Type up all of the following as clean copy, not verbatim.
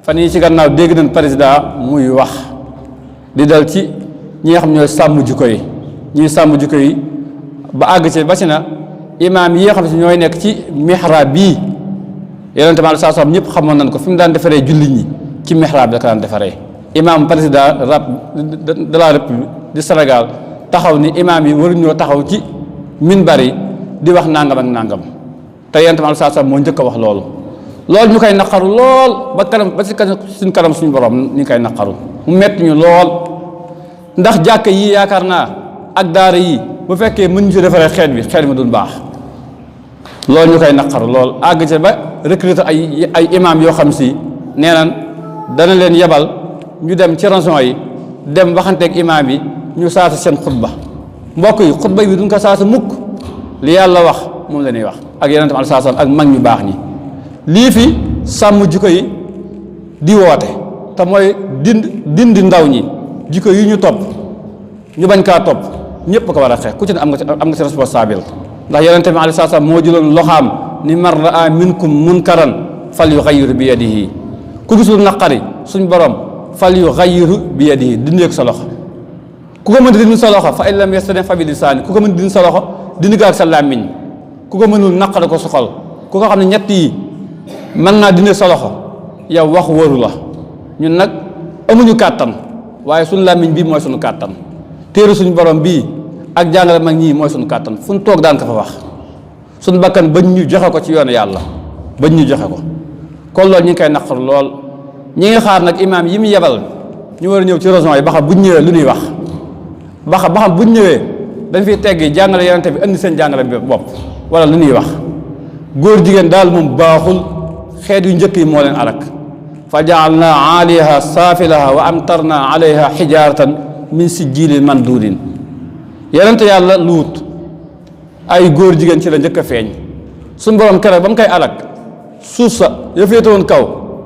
fan yi ci gannaaw dégg nañ président muy wax di dal ci ñi nga xam ñooy sàmm jikko yi ñuy sàmm jikko yi ba àgg ci ba ci na imaam yi nga xam si ñooy nekk ci mihrab bii yonente bi saa salaam ñëpp xamoon nañ ko fi mu daan defaree jullit ñi ci mihrab la ko daan defaree imaam président de la république du Sénégal taxaw ni imaam yi waruñoo taxaw ci minbar yi di wax nangam ak nangam te yonente bi saa salaam moo njëkk a wax loolu ñu koy naqaru lool ba kanam ba ci suñ kanam suñu borom ñu ngi koy naqaru mu metti ñu lool ndax jàkk yi yaakaar naa ak daara yi bu fekkee mën ñu ci defaree xeet mi dul baax loolu ñu koy naqaru lool àgg ca ba recruter ay imam yoo xam si nee nan dana leen yebal ñu dem ci rançon yi dem waxanteeg imam yi ñu saasa seen xutba mbokk yi xutba bi duñ ko saasa mukk li yàlla wax moom la ñuy wax ak yeneen tam saasa ak mag ñu baax ñi lii fi sàmm jikko yi di woote te mooy dindi ndaw ñi jikko yi ñu topp ñu bañ kaa topp ñëpp ko war a xeex ku ci ne am nga ci responsable ndax yonente bi alayhi salaam moo jëloon loxaam ni man raa minkum munkaran fal yughayyiru bi yadihi ku gisul naqari suñ borom fal yughayyiru bi yadihi dindi ko sa loxo ku ko mën di dindi sa loxo fa in lam yastati' fa bi lisaani ku ko mën di dindi sa loxo dindi ko ak sa làmmiñ ku ko mënul naqari ko su xol ku ko xam ne ñett yi mën naa dindi sa loxo yow wax wóoru la ñun nag amuñu kàttan waaye suñu làmmiñ bii mooy suñu kàttan téere suñu borom bii ak jàngale mag ñii mooy suñu kàttan fu ñu toog daan ko fa wax suñu bakkan bañ ñu joxe ko ci yoonu yàlla bañ ñu joxe ko kon loolu ñu ngi koy naqar lool ñi ngi xaar nag imaam yi mu yebal ñu war a ñëw ci région yi ba xam buñ ñëwee lu ñuy wax ba xam buñ ñëwee dañ fiy teggi jàngale yonente bi indi seen jàngale bi bopp wala lu ñuy wax góor jigéen daal moom baaxul xeet yu njëkk yi moo leen alak fa jaalna aaliha saafilaha wa amtarna alayha xijaaratan min sijjiilin manduudin yonente yàlla luut ay góor jigéen ci la njëkk a feeñ suñu borom keroog ba mu koy alak suuf sa ya féete woon kaw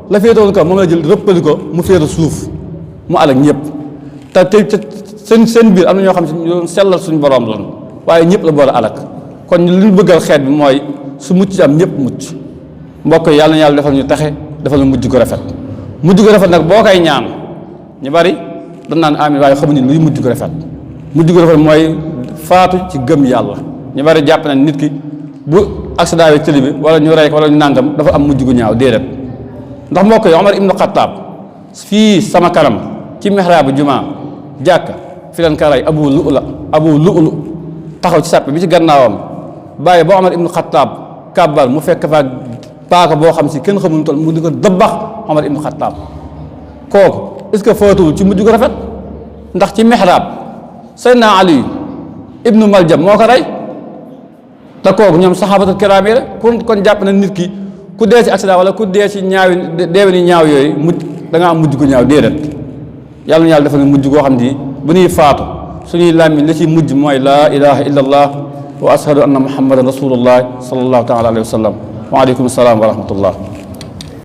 la féete woon kaw moom la jël rëppali ko mu féete suuf mu alak ñëpp te seen biir am na ñoo xam si ñu doon sellal suñu borom loon waaye ñëpp la boole alak kon li ñu bëggal xeet bi mooy su mucc am ñëpp mucc mbokk yi yàlla na yàlla defal ñu taxe defal ñu mujj gu rafet mujj gu rafet nag boo koy ñaan ñu bari dañ naan amin waaye xamuñu luy mujj gu rafet mujj gu rafet mooy faatu ci gëm yàlla ñu bari jàpp nañ nit ki bu accident yi tëli bi wala ñu rey ko wala ñu nàngam dafa am mujj gu ñaaw déedéet ndax mbokk yi Omar ibnu Xattaab fii sama kanam ci mihraabu jumaa jàkka fi leen ka rey abu lu'lu taxaw ci sàppe bi ci gannaawam bàyyi ba Omar ibnu Xattaab kàbbal mu fekk fa paaka boo xam si kenn xamuñu toll mu di ko dëbbax Omar ibnu Xattaab kooku est-ce que footuwul ci mujj gu rafet ndax ci mihraab Seydina Ali ibnu Maljam moo ko rey te kooku ñoom saxaabatul kiraam yi rek kon jàpp na nit ki ku dee ci accident wala ku dee ci deewe ni ñaaw yooyu mujj da nga am mujj gu ñaaw déedéet yàlla na yàlla defal mujj goo xam ni bu ñuy faatu suñuy làmmiñ la ci mujj mooy laa ilaha illa allah wa ashhadu anna muhammadan rasulullah sallallahu taala alayhi wa sallam wa aleykum salaam wa rahmatullah